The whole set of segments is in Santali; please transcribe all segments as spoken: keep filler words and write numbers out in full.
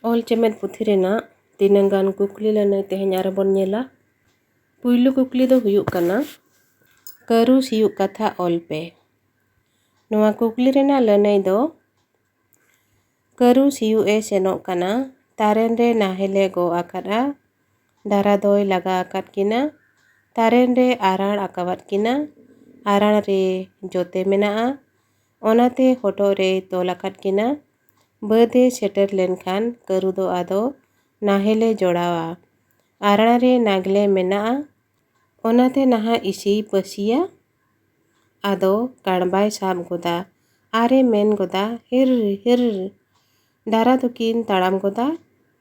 ᱚᱞ ᱪᱮᱢᱮᱫ ᱯᱩᱛᱷᱤ ᱨᱮᱱᱟᱜ ᱛᱤᱱᱟᱹᱝ ᱜᱟᱱ ᱠᱩᱠᱞᱤ ᱞᱟᱹᱱᱟᱹᱭ ᱛᱮᱦᱮᱧ ᱟᱨᱚ ᱵᱚᱱ ᱧᱮᱞᱟ᱾ ᱯᱩᱭᱞᱩ ᱠᱩᱠᱞᱤ ᱫᱚ ᱦᱩᱭᱩᱜ ᱠᱟᱱᱟ, ᱠᱟᱹᱨᱩ ᱥᱤᱭᱩᱜ ᱠᱟᱛᱷᱟ ᱚᱞ ᱯᱮ᱾ ᱱᱚᱣᱟ ᱠᱩᱠᱞᱤ ᱨᱮᱱᱟᱜ ᱞᱟᱹᱱᱟᱹᱭ ᱫᱚ, ᱠᱟᱹᱨᱩ ᱥᱤᱭᱩᱜ ᱮ ᱥᱮᱱᱚᱜ ᱠᱟᱱᱟ, ᱛᱟᱨᱮᱱ ᱨᱮ ᱱᱟᱦᱮᱞ ᱮ ᱜᱚᱜ ᱟᱠᱟᱫᱼᱟ, ᱰᱟᱨᱟ ᱫᱚᱭ ᱞᱟᱜᱟ ᱟᱠᱟᱫ ᱠᱤᱱᱟ, ᱛᱟᱨᱮᱱ ᱨᱮ ᱟᱨᱟᱬ ᱟᱠᱟᱣᱟᱫ ᱠᱤᱱᱟ, ᱟᱨᱟᱬ ᱨᱮ ᱡᱚᱛᱮ ᱢᱮᱱᱟᱜᱼᱟ, ᱚᱱᱟᱛᱮ ᱦᱚᱴᱚᱜ ᱨᱮᱭ ᱛᱚᱞ ᱟᱠᱟᱫ ᱠᱤᱱᱟ᱾ ᱵᱟᱹᱫ ᱮ ᱥᱮᱴᱮᱨ ᱞᱮᱱᱠᱷᱟᱱ ᱠᱟᱹᱨᱩ ᱫᱚ ᱟᱫᱚ ᱱᱟᱦᱮᱞ ᱮ ᱡᱚᱲᱟᱣᱟ᱾ ᱟᱨᱟᱬ ᱨᱮ ᱱᱟᱜᱽᱞᱮ ᱢᱮᱱᱟᱜᱼᱟ, ᱚᱱᱟᱛᱮ ᱱᱟᱦᱟᱜ ᱤᱥᱤᱭ ᱯᱟᱹᱥᱤᱭᱟ᱾ ᱟᱫᱚ ᱠᱟᱬᱵᱟᱭ ᱥᱟᱵ ᱜᱚᱫᱟ ᱟᱨᱮ ᱢᱮᱱ ᱜᱚᱫᱟ, "ᱦᱤᱨ, ᱦᱤᱨ!" ᱰᱟᱨᱟ ᱫᱚᱠᱤᱱ ᱛᱟᱲᱟᱢ ᱜᱚᱫᱟ,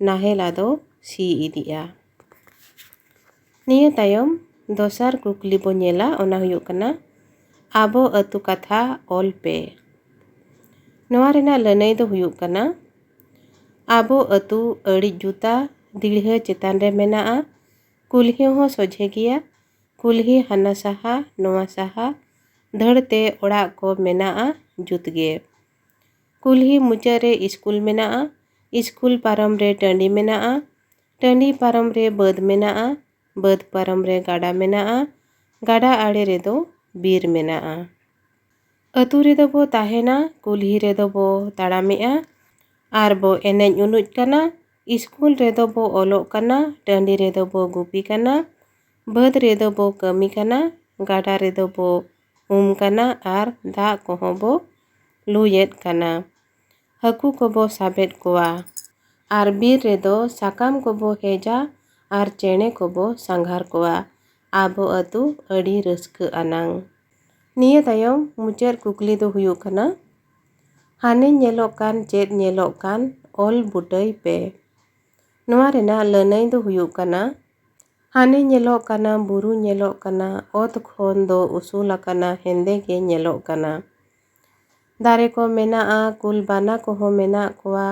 ᱱᱟᱦᱮᱞ ᱟᱫᱚ ᱥᱤ ᱤᱫᱤᱜᱼᱟ᱾ ᱱᱤᱭᱟᱹ ᱛᱟᱭᱚᱢ ᱫᱚᱥᱟᱨ ᱠᱩᱠᱞᱤ ᱵᱚ ᱧᱮᱞᱟ, ᱚᱱᱟ ᱦᱩᱭᱩᱜ ᱠᱟᱱᱟ, ᱟᱵᱚ ᱟᱹᱛᱩ ᱠᱟᱛᱷᱟ ᱚᱞ ᱯᱮ᱾ ᱱᱚᱣᱟ ᱨᱮᱱᱟᱜ ᱞᱟᱹᱱᱟᱹᱭ ᱫᱚ ᱦᱩᱭᱩᱜ ᱠᱟᱱᱟ, ᱟᱵᱚ ᱟᱹᱛᱩ ᱟᱹᱰᱤ ᱡᱩᱛᱟ, ᱫᱤᱲᱦᱟᱹ ᱪᱮᱛᱟᱱ ᱨᱮ ᱢᱮᱱᱟᱜᱼᱟ, ᱠᱩᱞᱦᱤ ᱦᱚᱸ ᱥᱚᱡᱷᱮ ᱜᱮᱭᱟ, ᱠᱩᱞᱦᱤ ᱦᱟᱱᱟ ᱥᱟᱦᱟ ᱱᱚᱣᱟ ᱥᱟᱦᱟ, ᱫᱷᱟᱹᱲ ᱛᱮ ᱚᱲᱟᱜ ᱠᱚ ᱢᱮᱱᱟᱜᱼᱟ ᱡᱩᱛ ᱜᱮ᱾ ᱠᱩᱞᱦᱤ ᱢᱩᱪᱟᱹᱫ ᱨᱮ ᱤᱥᱠᱩᱞ ᱢᱮᱱᱟᱜᱼᱟ, ᱤᱥᱠᱩᱞ ᱯᱟᱨᱚᱢ ᱨᱮ ᱴᱟᱺᱰᱤ ᱢᱮᱱᱟᱜᱼᱟ, ᱴᱟᱺᱰᱤ ᱯᱟᱨᱚᱢ ᱨᱮ ᱵᱟᱹᱫᱽ ᱢᱮᱱᱟᱜᱼᱟ, ᱵᱟᱹᱫᱽ ᱯᱟᱨᱚᱢ ᱨᱮ ᱜᱟᱰᱟ ᱢᱮᱱᱟᱜᱼᱟ, ᱜᱟᱰᱟ ᱟᱲᱮ ᱨᱮᱫᱚ ᱵᱤᱨ ᱢᱮᱱᱟᱜᱼᱟ᱾ ᱟᱹᱛᱩ ᱨᱮᱫᱚ ᱵᱚ ᱛᱟᱦᱮᱱᱟ, ᱠᱩᱞᱦᱤ ᱨᱮᱫᱚ ᱵᱚ ᱛᱟᱲᱟᱢᱮᱜᱼᱟ, ᱟᱨ ᱵᱚ ᱮᱱᱮᱡ ᱩᱱᱩᱡ ᱠᱟᱱᱟ, ᱤᱥᱠᱩᱞ ᱨᱮᱫᱚ ᱵᱚ ᱚᱞᱚᱜ ᱠᱟᱱᱟ, ᱴᱟᱺᱰᱤ ᱨᱮᱫᱚ ᱵᱚ ᱜᱩᱯᱤ ᱠᱟᱱᱟ, ᱵᱟᱹᱫᱽ ᱨᱮᱫᱚ ᱵᱚ ᱠᱟᱹᱢᱤ ᱠᱟᱱᱟ, ᱜᱟᱰᱟ ᱨᱮᱫᱚ ᱵᱚ ᱩᱢ ᱠᱟᱱᱟ ᱟᱨ ᱫᱟᱜ ᱠᱚᱦᱚᱸ ᱵᱚ ᱞᱩᱭᱮᱫ ᱠᱟᱱᱟ᱾ ᱦᱟᱹᱠᱩ ᱠᱚᱵᱚ ᱥᱟᱵᱮᱫ ᱠᱚᱣᱟ ᱟᱨ ᱵᱤᱨ ᱨᱮᱫᱚ ᱥᱟᱠᱟᱢ ᱠᱚᱵᱚ ᱦᱮᱡᱟ ᱟᱨ ᱪᱮᱬᱮ ᱠᱚᱵᱚ ᱥᱟᱸᱜᱷᱟᱨ ᱠᱚᱣᱟ᱾ ᱟᱵᱚ ᱟᱹᱛᱩ ᱟᱹᱰᱤ ᱨᱟᱹᱥᱠᱟᱹ ᱟᱱᱟᱝ᱾ ᱱᱤᱭᱟᱹ ᱛᱟᱭᱚᱢ ᱢᱩᱪᱟᱹᱫ ᱠᱩᱠᱞᱤ ᱫᱚ ᱦᱩᱭᱩᱜ ᱠᱟᱱᱟ, ᱦᱟᱱᱮ ᱧᱮᱞᱚᱜ ᱠᱟᱱ, ᱪᱮᱫ ᱧᱮᱞᱚᱜ ᱠᱟᱱ, ᱚᱞ ᱵᱩᱴᱟᱹᱭ ᱯᱮ᱾ ᱱᱚᱣᱟ ᱨᱮᱱᱟᱜ ᱞᱟᱹᱱᱟᱹᱭ ᱫᱚ ᱦᱩᱭᱩᱜ ᱠᱟᱱᱟ, ᱦᱟᱱᱮ ᱧᱮᱞᱚᱜ ᱠᱟᱱᱟ, ᱵᱩᱨᱩ ᱧᱮᱞᱚᱜ ᱠᱟᱱᱟ, ᱚᱛ ᱠᱷᱚᱱ ᱫᱚ ᱩᱥᱩᱞ ᱟᱠᱟᱱᱟ, ᱦᱮᱸᱫᱮ ᱜᱮ ᱧᱮᱞᱚᱜ ᱠᱟᱱᱟ᱾ ᱫᱟᱨᱮ ᱠᱚ ᱢᱮᱱᱟᱜᱼᱟ, ᱠᱩᱞ ᱵᱟᱱᱟ ᱠᱚᱦᱚᱸ ᱢᱮᱱᱟᱜ ᱠᱚᱣᱟ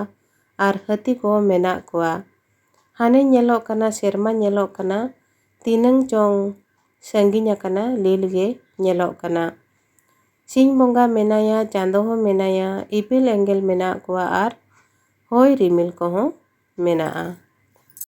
ᱟᱨ ᱦᱟᱹᱛᱤ ᱠᱚ ᱢᱮᱱᱟᱜ ᱠᱚᱣᱟ᱾ ᱦᱟᱱᱮ ᱧᱮᱞᱚᱜ ᱠᱟᱱᱟ, ᱥᱮᱨᱢᱟ ᱧᱮᱞᱚᱜ ᱠᱟᱱᱟ, ᱛᱤᱱᱟᱹᱝ ᱪᱚᱝ ᱥᱟᱺᱜᱤᱧ ᱟᱠᱟᱱᱟ, ᱞᱤᱞ ᱜᱮ ᱧᱮᱞᱚᱜ ᱠᱟᱱᱟ᱾ ᱥᱤᱧ ᱵᱚᱸᱜᱟ ᱢᱮᱱᱟᱭᱟ, ᱪᱟᱸᱫᱚ ᱦᱚᱸ ᱢᱮᱱᱟᱭᱟ, ᱤᱯᱤᱞ ᱮᱸᱜᱮᱞ ᱢᱮᱱᱟᱜ ᱠᱚᱣᱟ ᱟᱨ ᱦᱚᱭ ᱨᱤᱢᱤᱞ ᱠᱚᱦᱚᱸ ᱢᱮᱱᱟᱜᱼᱟ᱾